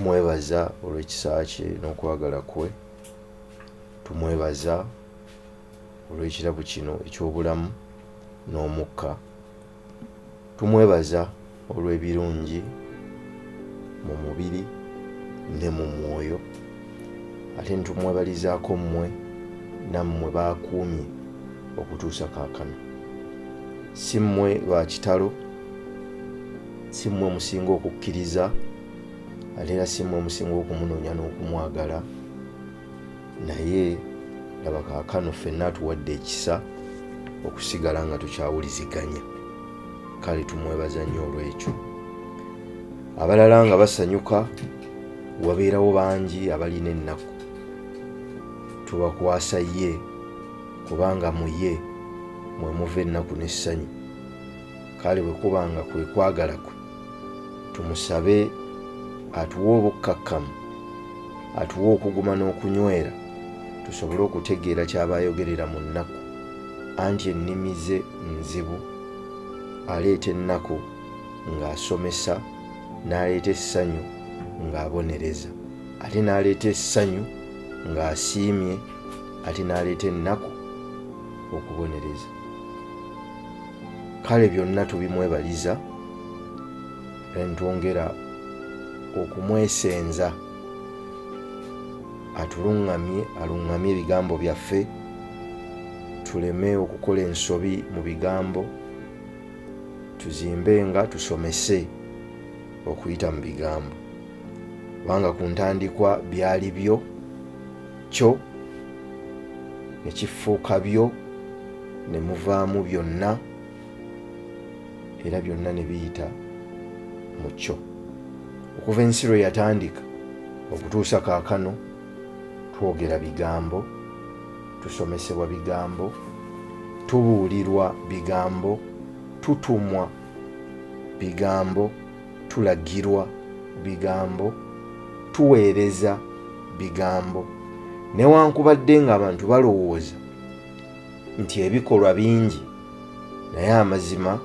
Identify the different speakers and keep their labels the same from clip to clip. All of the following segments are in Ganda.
Speaker 1: Tumwebaza olw'ekisa kye n'okwagala kwe. Tumwebaza olw'ekirabo kino eky'obulamu n'omukka. Tumwebaza olw'ebirungi mu mubiri ne mu mwoyo, ate ne tumwebalizaako mmwe nammwe b'akuumye okutuusa kaakano. Si mmwe ba kitalo, si mmwe musinga okukkiriza, ate era si mmwe musinga okumunoonya n'okumwagala, naye laba kaakano ffenna atuwadde ekisa okusigala nga tukyawuliziganya. Kale tumwebaza nnyo olw'ekyo. Abalala nga basanyuka, wabeerawo bangi abalina ennaku. Tubakwasa ye, kubanga mu ye mwe muva ennaku n'essanyu. Kale bwe kuba nga kwe kwagala kwe, tumusabe atuwe obukkakkamu, atuwe okuguma n'okunywera, tusobole okutegeera ky'aba ayogerera mu nnaku. Anti ennimi ze nzibu, aleeta ennaku ng'asomesa, n'aleeta essanyu ng'abonereza, ate n'aleeta essanyu ng'asiimye, ate n'aleeta ennaku okubonereza. Kale byonna tubimwebaliza era ne twongera okumwesenza atuluŋŋamye, aluŋŋamye ebigambo byaffe, tuleme okukola ensobi mu bigambo, tuzimbe nga tusomese okuyita mu bigambo, kubanga ku ntandikwa byali byo kyo ne kifuuka byo ne muvaamu byonna era byonna ne biyita mu kyo. Okuva ensi lwe yatandika okutuusa kaakano twogera bigambo, tusomesebwa bigambo, tubuulirwa bigambo, tutumwa bigambo, tulagirwa bigambo, tuweereza bigambo. Newankubadde ng'abantu balowooza nti ebikolwa bingi, naye amazima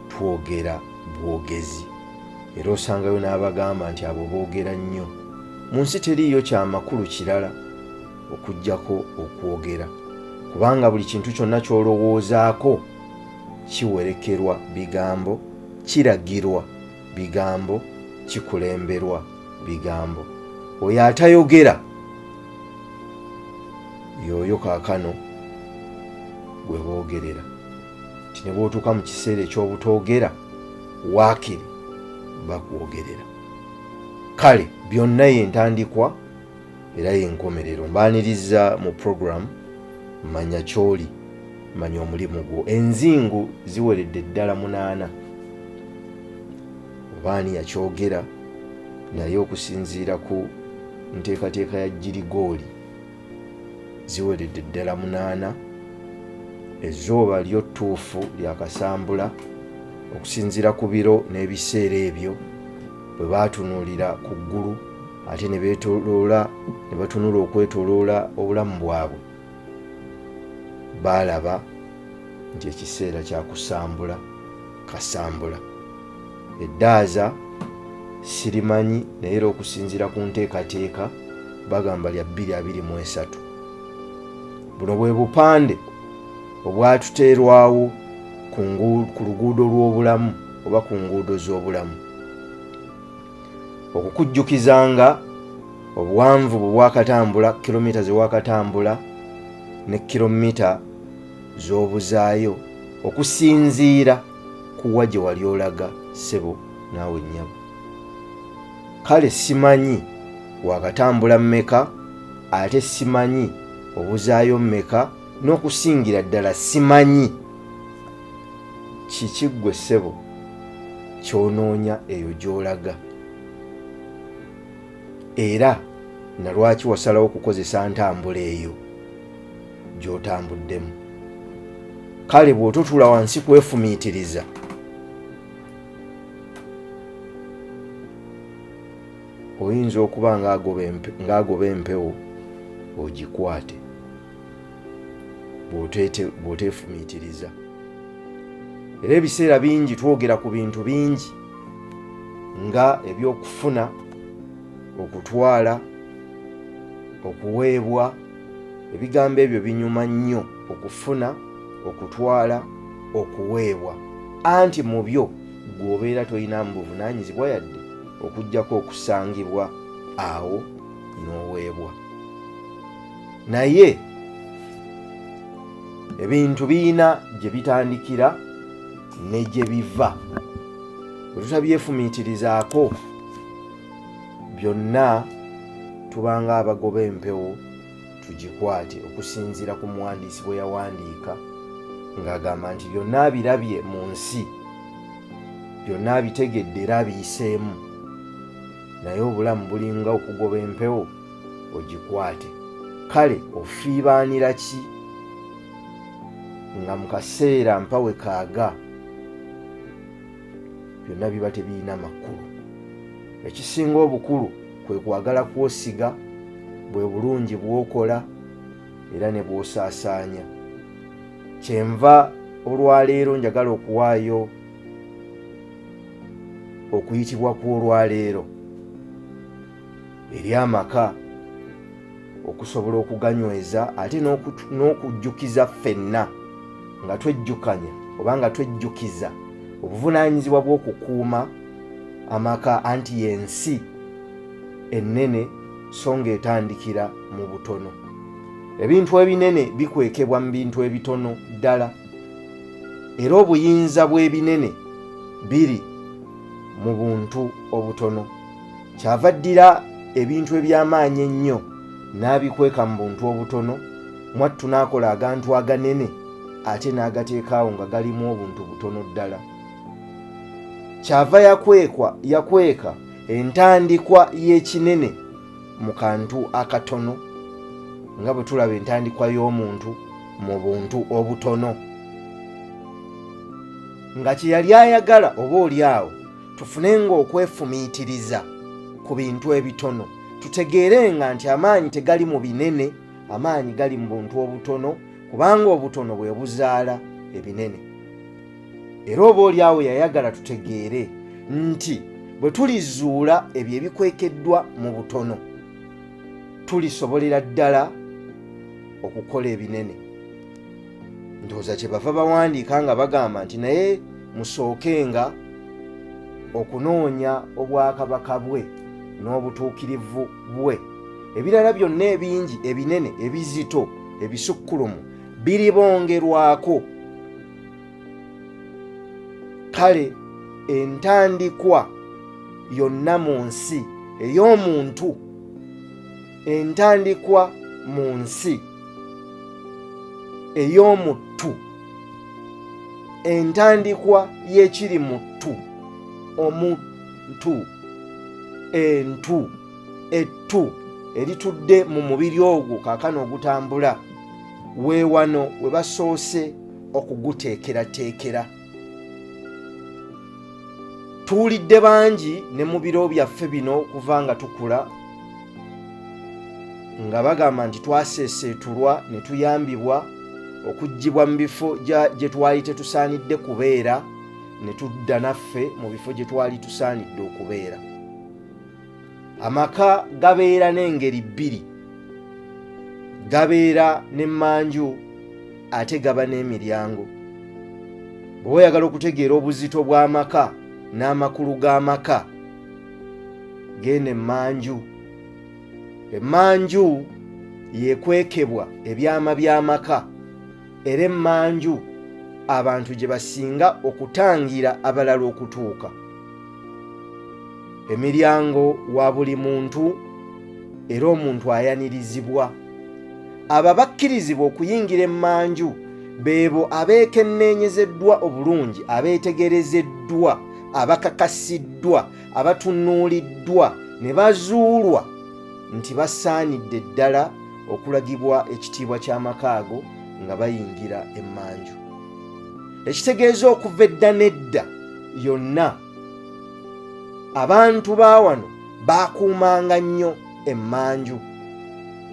Speaker 1: twogera bwogezi. Era osangayo n'abagamba nti abo boogera nnyo. Mu nsi teriiyo kya makulu kirala okuggyako okwogera, kubanga buli kintu kyonna ky'olowoozaako kiwerekerwa bigambo, kiragirwa bigambo, kikulemberwa bigambo. Oyo atayogera y'oyo kaakano gwe boogerera. Nti ne bw'otuuka mu kiseera eky'obutoogera, waakiri bakwogerera. Kale byonna y'entandikwa era y'enkomerero. Mbaaniriza mu program Manya Ky'oli, Manya Omulimu Gwo. Enzingu ziweredde ddala 8. Oba ani yakyogera, naye okusinziira ku nteekateeka ya Girigooli ziweredde ddala 8. Ezzooba lyo ttuufu lya kasambula okusinziira ku biro n'ebiseera ebyo bwe baatunuulira ku ggulu ate ne beetoloola ne batunula okwetoloola obulamu bwabwe, baalaba nti ekiseera kya kusambula kasambula. Eddaaza sirimanyi naye era okusinziira ku nteekateeka bagamba lya 2023. Buno bwe bupande obwatuteerwawo ku luguudo lw'obulamu oba ku nguudo z'obulamu, okukujjukizanga obuwanvu bwe wakatambula, kilomita ze wakatambula ne kilomita z'obuzaayo okusinziira ku wa gye wali olaga, ssebo naawe nnyabo. Kale simanyi wakatambula mmeka, ate simanyi obuzaayo mmeka, n'okusingira ddala simanyi kiki ggwe ssebo ky'onoonya eyo gy'olaga, era na lwaki wasalawo kukozesa ntambula eyo gy'otambuddemu. Kale bw'ototuula wansi kwefumiitiriza, oyinza okuba ng'agoba empewo ogikwate bw'oteefumiitiriza. Era ebiseera bingi twogera ku bintu bingi nga ebyokufuna, Okutwala, okuweebwa, ebigambo ebyo binyuma nnyo, okufuna, okutwala, okuweebwa, anti mu byo ggwe obeera tolinamu buvunaanyizibwa yadde okuggyako okusangibwa awo n'oweebwa. Naye ebintu birina gye bitandikira ne gye biva. Bwe tutabyefumiitirizaako byonna tubanga abagoba empewo tugikwate, okusinziira ku muwandiisi bwe yawandiika ng'agamba nti byonna abirabye mu nsi, byonna abitegedde era abiyiseemu, naye obulamu bulinga okugoba empewo ogikwate. Kale ofiibaanira ki nga mu kaseera mpawe kaaga byonna biba tebirina makulu? Ekisinga obukulu kwe kwagala kw'osiga, bwe bulungi bw'okola era ne bw'osaasaanya. Kyenva olwaleero njagala okuwaayo okuyitibwa kw'olwaleero eri amaka okusobola okuganyweza ate n'okujjukiza ffenna nga twejjukanya oba nga twejjukiza obuvunaanyizibwa bw'okukuuma amaka, anti y'ensi ennene so ng'etandikira mu butono. Ebintu ebinene bikwekebwa mu bintu ebitono ddala, era obuyinza bw'ebinene biri mu buntu obutono. Kyava addira ebintu eby'amaanyi ennyo n'abikweka mu buntu obutono, mwattu n'akola agantu aganene ate n'agateeka awo nga galimu obuntu butono ddala. Kyava yakwekwa yakweka entandikwa y'ekinene mu kantu akatono, nga bwe tulaba entandikwa y'omuntu mu buntu obutono, nga kye yali ayagala oba oli awo tufunenga okwefumiitiriza ku bintu ebitono, tutegeerenga nti amaanyi tegali mu binene, amaanyi gali mu buntu obutono, kubanga obutono bwe buzaala ebinene. Era oba oli awo yayagala tutegeere nti bwe tulizuula ebyo ebikwekeddwa mu butono, tulisobolera ddala okukola ebinene. Ndowooza kye bava bawandiika nga bagamba nti naye musookenga okunoonya obwakabaka bwe n'obutuukirivu bwe, ebirala byonna ebingi ebinene ebizito ebisukkulumu biribongerwako. Kale entandikwa yonna mu nsi ey'omuntu, entandikwa mu nsi ey'omuttu, entandikwa y'ekiri mu ttu, omuntu, entu, ettu eritudde mu mubiri ogwo kaakano ogutambula, weewano we basoose okuguteekerateekera. Tuwulidde bangi ne mu biro byaffe bino okuva nga tukula nga bagamba nti twaseeseetulwa ne tuyambibwa okuggyibwa mu bifo gye twali tetusaanidde kubeera ne tudda naffe mu bifo gye twali tusaanidde okubeera. Amaka gabeera n'engeri bbiri, gabeera n'emmanju ate gaba n'emiryango. Bw'oba oyagala okutegeera obuzito bw'amaka n'amakulu g'amaka, genda emmanju. Emmanju yekwekebwa ebyama by'amaka, era emmanju abantu gye basinga okutangira abalala okutuuka. Emiryango wa buli muntu, era omuntu ayanirizibwa. Abo abakkirizibwa okuyingira emmanju beebo abeekenneenyezeddwa obulungi, abeetegerezeddwa, abakakasiddwa, abatunuuliddwa ne bazuulwa nti basaanidde ddala okulagibwa ekitiibwa ky'amaka ago nga bayingira emmanju. Ekitegeeza okuva edda n'edda yonna abantu ba wano baakuumanga nnyo emmanju,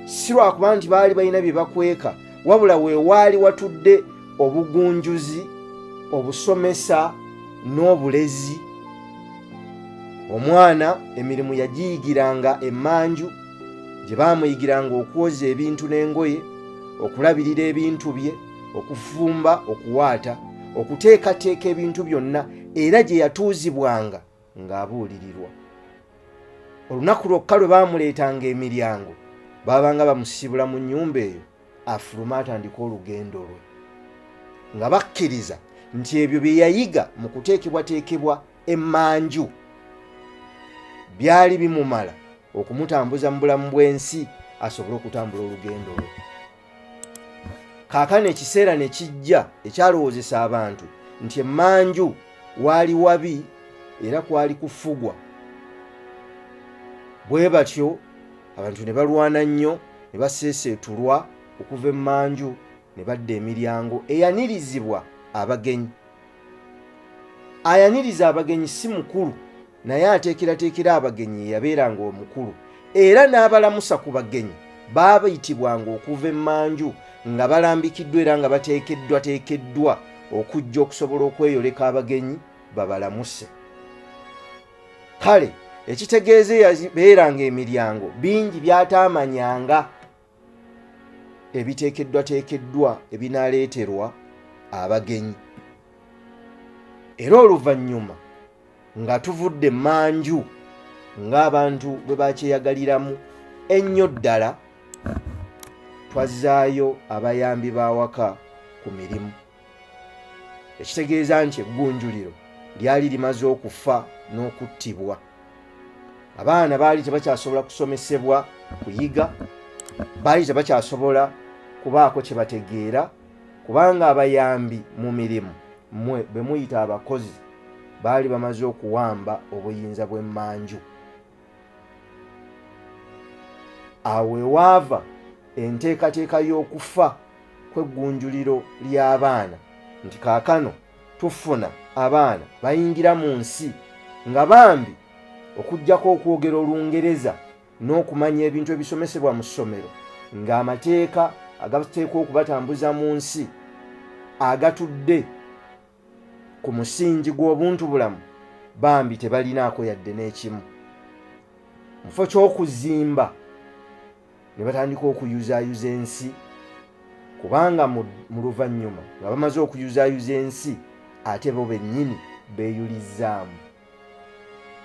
Speaker 1: si lwakuba nti baali balina bye bakweka, wabula we waali watudde obugunjuzi, obusomesa n'obulezi. Omwana emirimu yagiyigiranga emmanju gye baamuyigiranga okwoza ebintu n'engoye, okulabirira ebintu bye, okufumba, okuwaata, okuteekateeka ebintu byonna era gye yatuuzibwanga ng'abuulirirwa. Olunaku lwokka lwe baamuleetanga emiryango, baabanga bamusibula mu nnyumba eyo afulume atandike olugendo lwe, nga bakkiriza nti ebyo bye yayiga mu kuteekebwateekebwa emmanju byali bimumala okumutambuza mu bulamu bw'ensi asobole okutambula olugendo lwe. Kaakano ekiseera ne kijja ekyalowoozesa abantu nti emmanju waali wabi era kwali kufugwa. Bwe batyo abantu ne balwana nnyo ne baseeseetulwa okuva emmanju ne badda emiryango eyanirizibwa abagenyi. Ayaniriza abagenyi si mukulu naye ateekerateekera abagenyi ye yabeeranga omukulu era n'abalamusa ku bagenyi baabayitibwanga okuva emmanju nga balambikiddwa era nga bateekeddwateekeddwa okujja okusobola okweyoleka abagenyi babalamuse. Kale ekitegeeza eyabeeranga emiryango bingi by'ataamanyanga ebiteekeddwateekeddwa ebinaaleeterwa abagenyi. Era oluvannyuma nga tuvudde emmanju ng'abantu bwe bakyeyagaliramu ennyo ddala, twazzaayo abayambi b'awaka ku mirimu, ekitegeeza nti eggunjuliro lyali limaze okufa n'okuttibwa. Abaana baali tebakyasobola kusomesebwa kuyiga, baali tebakyasobola kubaako kye bategeera, kubanga abayambi mu mirimu mmwe be muyita abakozi baali bamaze okuwamba obuyinza bw'emmanju. Awo wewaava enteekateeka y'okufa kw'eggunjuliro ly'abaana nti kaakano tufuna abaana bayingira mu nsi nga bambi okuggyako okwogera Olungereza n'okumanya ebintu ebisomesebwa mu ssomero ng'amateeka agateekwa okubatambuza mu nsi agatudde ku musingi gw'obuntubulamu bambi tebalinaako yadde n'ekimu. Mu kifo ky'okuzimba ne batandika okuyuzaayuza ensi, kubanga mu luvannyuma nga bamaze okuyuzaayuza ensi ate bo bennyini beeyulizzaamu.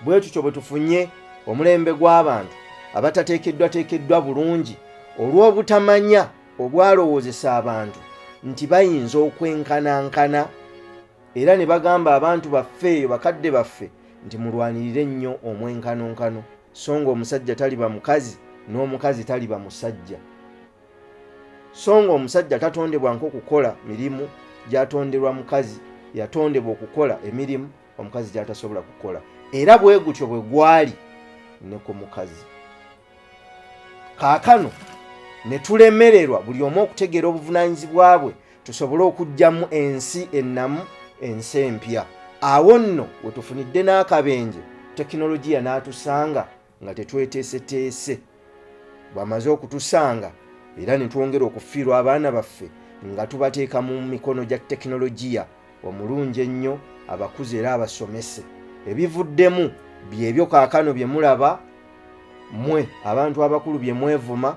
Speaker 1: Bwe tutyo bwe tufunye omulembe gw'abantu abatateekeddwateekeddwa bulungi olw'obutamanya obwalowoozesa abantu nti bayinza okwenkanankana, era ne bagamba abantu baffe eyo bakadde baffe nti mulwanirire nnyo omwenkanonkano, so nga omusajja taliba mukazi n'omukazi taliba musajja, so nga omusajja tatondebwa nk'okukola mirimu gy'atonderwa mukazi, yatondebwa okukola emirimu omukazi gy'atasobola kukola, era bwe gutyo bwe gwali ne ku mukazi. Kaakano ne tulemererwa buli omu okutegeera obuvunaanyizibwa bwe tusobole okuggyamu ensi ennamu, ensi empya. Awo nno we tufunidde n'akabenje, tekinologiya n'atusanga nga tetweteeseteese. Bw'amaze okutusanga era ne twongera okufiirwa abaana baffe nga tubateeka mu mikono gya tekinologiya omulungi ennyo, abakuze era abasomese. Ebivuddemu byebyo kaakano bye mulaba mmwe abantu abakulu bye mwevuma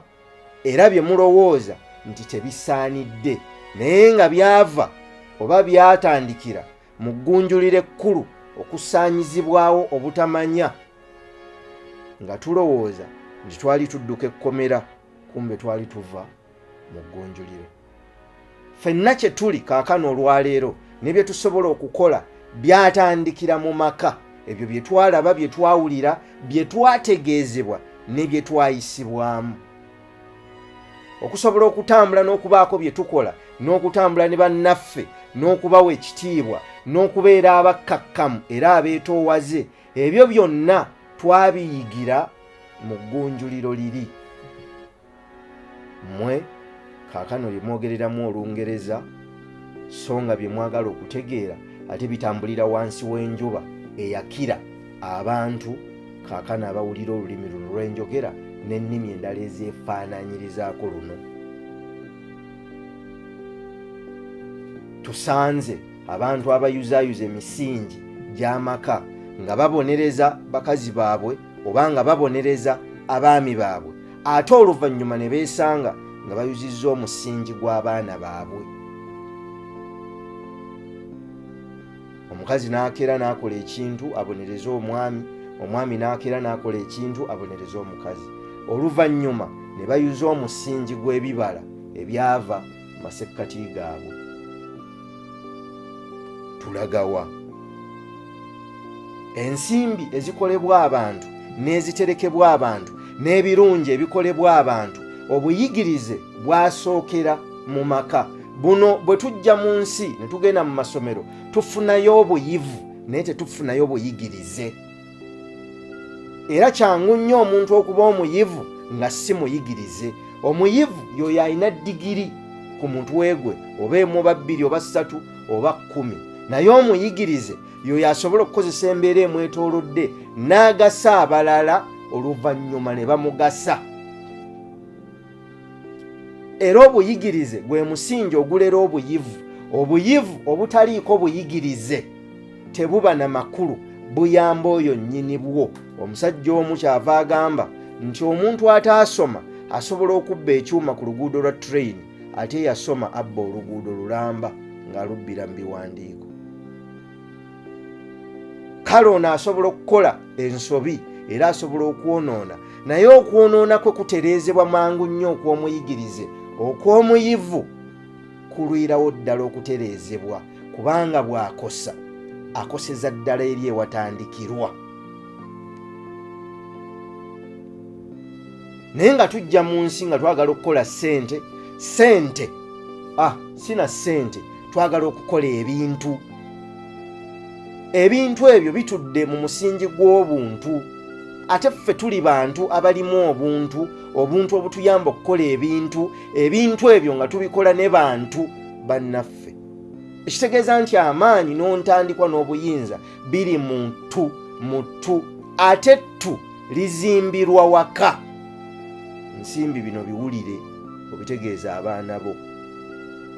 Speaker 1: era bye mulowooza nti tebisaanidde, naye nga byava oba byatandikira mu ggunjuliro ekkulu okusaanyizibwawo obutamanya, nga tulowooza nti twali tudduka ekkomera, kumbe twali tuva mu ggunjuliro. Ffenna kye tuli kaakano olwaleero ne bye tusobola okukola byatandikira mu maka, ebyo bye twalaba, bye twawulira, bye twategeezebwa ne bye twayisibwamu. Okusobola okutambula n'okubaako bye tukola n'okutambula ne bannaffe n'okubawa ekitiibwa n'okubeera abakkakkamu era abeetoowaze, ebyo byonna twabiyigira mu ggunjuliro liri. Mmwe kaakano bye mwogereramu Olungereza, so nga bye mwagala okutegeera ate bitambulira wansi w'enjuba eyakira abantu kaakano abawulira olulimi luno lw'enjogera n'ennimi endala ezeefaanaanyirizaako luno. Tusanze abantu abayuzaayuza emisingi gy'amaka nga babonereza bakazi baabwe oba nga babonereza abaami baabwe, ate oluvannyuma ne beesanga nga bayuzizza omusingi gw'abaana baabwe. Omukazi n'akeera n'akola ekintu abonereze omwami, omwami n'akeera n'akola ekintu abonereze omukazi, oluvannyuma ne bayuza omusingi gw'ebibala ebyava mu masekkati gaabwe. Tulagawa? Ensimbi ezikolebwa abantu n'eziterekebwa abantu n'ebirungi ebikolebwa abantu, obuyigirize bwasookera mu maka. Buno bwe tujja mu nsi ne tugenda mu masomero tufunayo obuyivu, naye tetufunayo buyigirize. Era kyangu nnyo omuntu okuba omuyivu nga si muyigirize. Omuyivu y'oyo alina digiri ku mutwe gwe, oba emu oba bbiri oba ssatu oba 10, naye omuyigirize y'oyo asobola okukozesa embeera emwetoolodde n'agasa abalala, oluvannyuma ne bamugasa. Era obuyigirize gwe musingi ogulera obuyivu. Obuyivu obutaliiko buyigirize tebuba na makulu, buyamba oyo nnyini bwo. Omusajja omu kyava agamba nti omuntu ataasoma asobola okubba ekyuma ku luguudo lwa train, ate eyasoma abba oluguudo lulamba ng'alubbira mu biwandiiko. Kale ono asobola okukola ensobi era asobola okwonoona, naye okwonoona kwe kutereezebwa mangu nnyo okw'omuyigirize. Okw'omuyivu kulwirawo ddala okutereezebwa, kubanga bw'akosa akoseza ddala eri ewatandikirwa. Naye nga tujja mu nsi nga twagala okukola ssente, ssente, sina ssente, twagala okukola ebintu. Ebintu ebyo bitudde mu musingi gw'obuntu, ate ffe tuli bantu abalimu obuntu, obuntu obutuyamba okukola ebintu, ebintu ebyo nga tubikola ne bantu bannaffe. Ekitegeeza nti amaanyi n'ontandikwa n'obuyinza biri mu ttu, mu ttu, ate ttu lizimbirwa waka. Nsimbi bino biwulire obitegeeza abaana bo.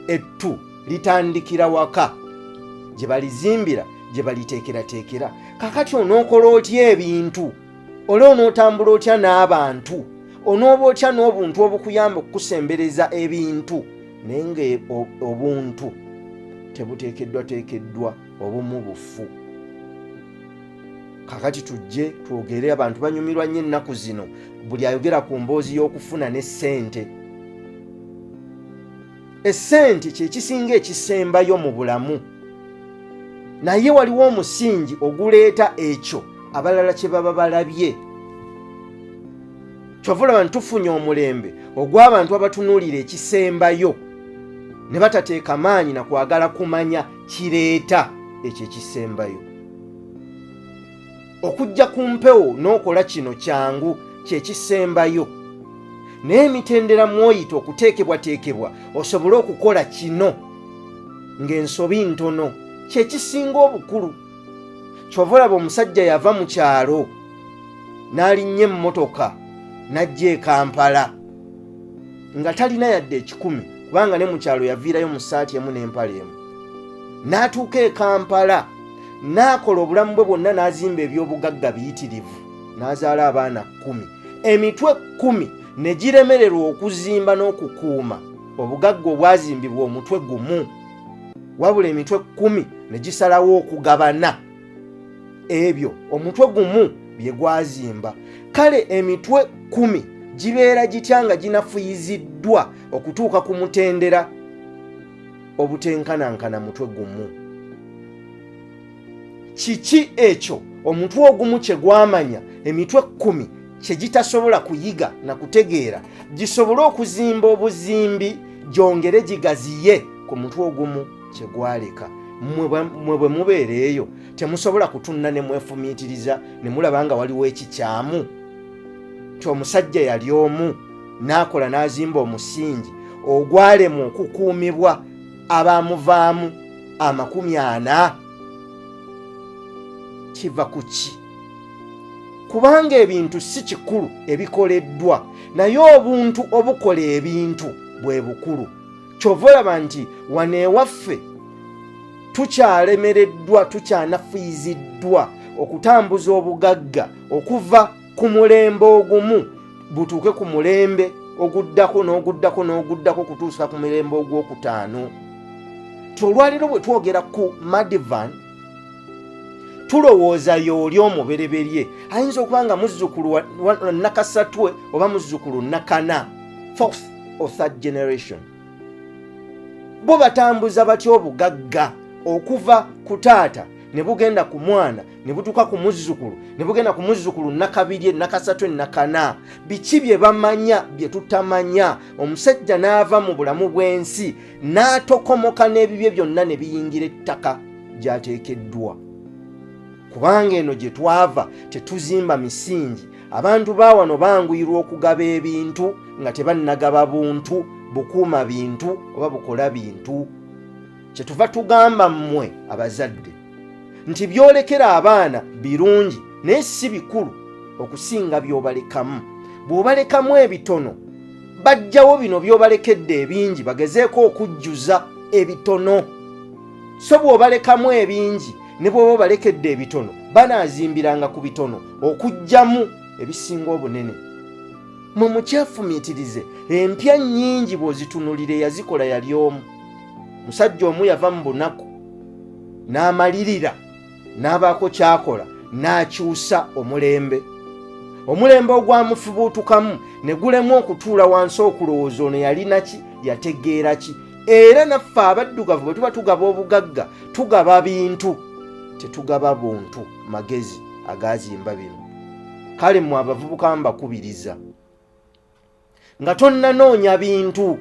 Speaker 1: Ettu litandikira waka, gye balizimbira, gye baliteekerateekera. Kakati onookola otya ebintu? Ole onootambula otya n'abantu? Onooba otya n'obuntu obukuyamba okukusembereza ebintu? Naye nga obuntu tebuteekeddwateekeddwa, obumu bufu. Kakati tujje twogere, abantu banyumirwa nnyo ennaku zino buli ayogera ku mboozi y'okufuna ne ssente. Essente kye kisinga ekisembayo mu bulamu, naye waliwo omusingi oguleeta ekyo abalala kye baba balabye. Kyova olaba nti tufunye omulembe ogw'abantu abatunuulira ekisembayo ne batateeka maanyi na kwagala kumanya kireeta ekyo ekisembayo. Okujja ku mpewo n'okola kino kyangu, kye kisembayo, naye emitendera mw'oyita okuteekebwateekebwa osobole okukola kino ng'ensobi ntono kye kisinga obukulu. Kyova olaba omusajja yava mu kyalo n'alinnya emmotoka n'ajja e Kampala nga talina yadde ekikumi, kubanga ne mu kyalo yaviirayo mu ssaati emu n'empale emu, n'atuuka e Kampala n'akola obulamu bwe bwonna n'azimba eby'obugagga biyitirivu, n'azaala abaana 10, emitwe 10 ne giremererwa okuzimba n'okukuuma obugagga obwazimbibwa omutwe gumu, wabula emitwe 10 ne gisalawo okugabana ebyo omutwe gumu bye gwazimba. Kale emitwe 10 gibeera gitya nga ginafuyiziddwa okutuuka ku mutendera obutenkanankana mutwe gumu? Kiki ekyo omutwe ogumu kye gwamanya emitwe 10 kye gitasobola kuyiga na kutegeera, gisobole okuzimba obuzimbi gyongere gigaziye ku mutwe ogumu kye gwaleka? Mmwe bwe mubeera eyo temusobola kutunna ne mwefumiitiriza ne mulaba nga waliwo ekikyamu, nti omusajja yali omu n'akola n'azimba omusingi ogwalemwa okukuumibwa abaamuvaamu 40. Kiva ku ki? Kubanga ebintu si kikulu ebikoleddwa, naye obuntu obukola ebintu bwe bukulu. Kyova olaba nti wano ewaffe tukyalemereddwa, tukyanafuyiziddwa okutambuza obugagga okuva ku mulembe ogumu butuuke ku mulembe oguddako n'oguddako n'oguddako okutuusa ku mirembe ogwokutaano. Ti olwaleero bwe twogera ku Madivan tulowooza y'oli omubereberye, ayinza okuba nga muzzukulu nakasatwe oba muzzukulu nakana, fourth or third generation. Bo batambuza batya obugagga okuva ku taata ne bugenda ku mwana ne butuuka ku muzzukulu ne bugenda ku muzzukulu nakabirye nakasatwe nakana? Biki bye bamanya bye tutamanya? Omusajja n'ava mu bulamu bw'ensi n'atokomoka n'ebibye byonna ne biyingira ettaka gy'ateekeddwa, kubanga eno gye twava tetuzimba misingi. Abantu ba wano banguyirwa okugaba ebintu nga tebannagaba buntu bukuuma bintu oba bukola bintu. Kyetuva tugamba mmwe abazadde nti byolekera abaana birungi naye si bikulu okusinga by'obalekamu. Bw'obalekamu ebitono, bajjawo bino by'obalekedde ebingi bagezeeko okujjuza ebitono. So bw'obalekamu ebingi ne bw'oba obalekedde ebitono, banaazimbiranga ku bitono okuggyamu ebisinga obunene. Mwe mukyefumiitirize, empya nnyingi bw'ozitunulira eyazikola yali omu. Musajja omu yava mu bunaku n'amalirira n'abaako ky'akola n'akyusa omulembe. Omulembe ogwamufubuutukamu ne gulemwa okutuula wansi okulowooza ono yalina ki, yategeera ki. Era naffe abaddugavu bwe tuba tugaba obugagga, tugaba bintu, tetugaba buntu, magezi agazimba bino. Kale mmwe abavubuka mbakubiriza, nga tonnanoonya bintu,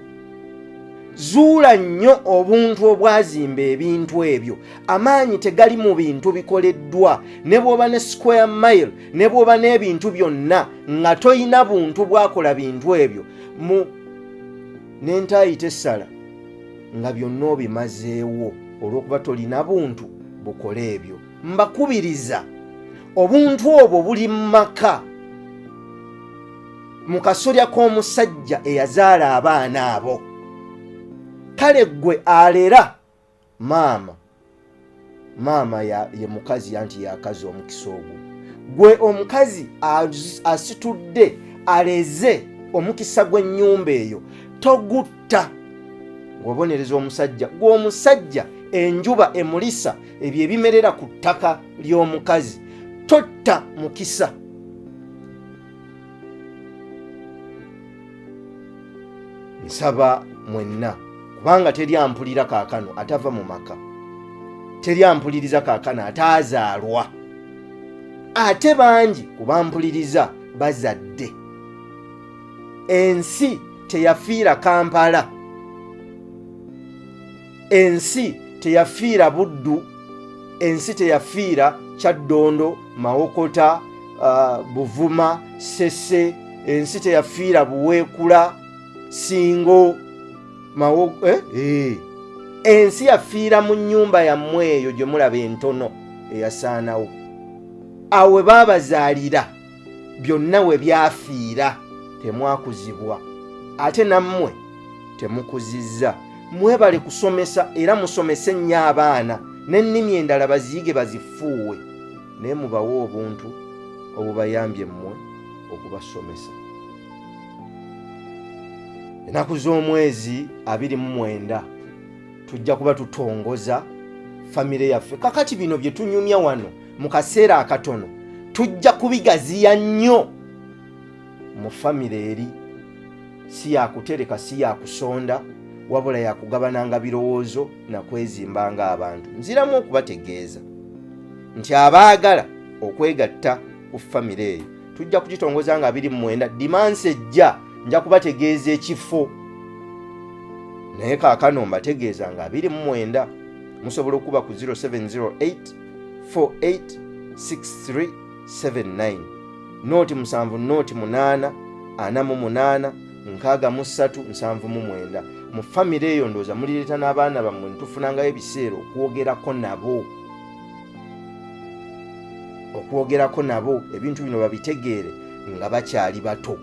Speaker 1: zuula nnyo obuntu obwazimba ebintu ebyo. Amaanyi tegali mu bintu bikoleddwa. Ne bw'oba ne square mile, ne bw'oba n'ebintu byonna, nga toyina buntu bwakola bintu ebyo, mu n'entaayi tessala nga byonna obimazeewo olw'okuba tolina buntu bukola ebyo. Mbakubiriza, obuntu obwo buli mu maka, mu kasolya k'omusajja eyazaala abaana abo. Kale ggwe alera maama, maama ye mukazi anti yakazi omukisa ogwo. Gwe omukazi asitudde aleze omukisa gw'ennyumba eyo, togutta ng'obonereza omusajja. Gwe omusajja enjuba emulisa ebyo ebimerera ku ttaka ly'omukazi, totta mukisa. Nsaba mwenna, kubanga teri ampulira kaakano atava mu maka, teri ampuliriza kaakano ataazaalwa, ate bangi ku bampuliriza bazadde. Ensi teyafiira Kampala, ensi teyafiira Buddu, ensi teyafiira Kyaddondo, Mawokota, Buvuma, Sese, ensi teyafiira Buweekula, Singo, Ensi yafiira mu nnyumba yammwe eyo gye mulaba entono eyasaanawo. Awo we baabazaalira byonna we byafiira, temwakuzibwa, ate nammwe temukuzizza. Mwebale kusomesa era musomese nnyo abaana n'ennimi endala baziyige bazifuuwe, naye mubawe obuntu obubayambye mmwe okubasomesa. Ennaku z'omwezi 29 tujja kuba tutongoza famire yaffe. Kakati bino bye tunyumya wano mu kaseera akatono tujja kubigaziya nnyo mu famire eri si yakutereka, si yakusonda, wabula yakugabananga birowoozo na kwezimba ng'abantu. Nziramu okubategeeza nti abaagala okwegatta ku famire eyo tujja kugitongoza nga 29 dimansi ejja. Nja kubategeeza ekifo, naye kaakano mbategeeza nga 29 musobola okuba ku 0708 486379 0 7 0 8 48 63 79. Mu famire eyo ndowooza mulireeta n'abaana bammwe, ntufunangayo ebiseera okwogerako nabo ebintu bino babitegeere nga bakyali bato,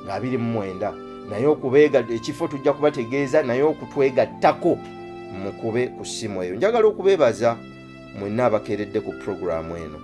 Speaker 1: nga 29. Naye okubeega ekifo tujja kubategeeza, naye okutwegattako mukube ku ssimu eyo. Njagala okubeebaza mwenna abakeeredde ku puroguraamu eno.